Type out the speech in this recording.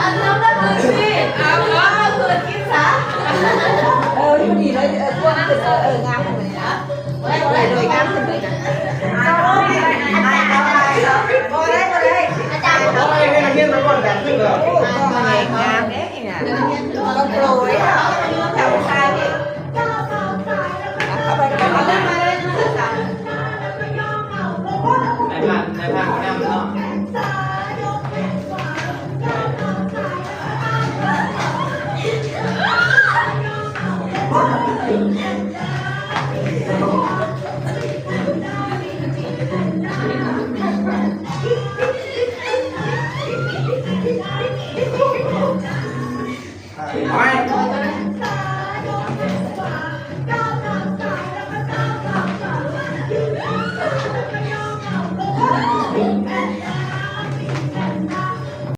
ອັນນັ້ນນະຄືຊິ ເອົາເອົາຄືກິນຊະ ເອີ ພໍດີເລີຍ ເອີ ພວກນັ້ນ ເອີ ເອີ ງາມເລີຍນະ ໄດ້ ໄດ້ ໂດຍງາມຂຶ້ນ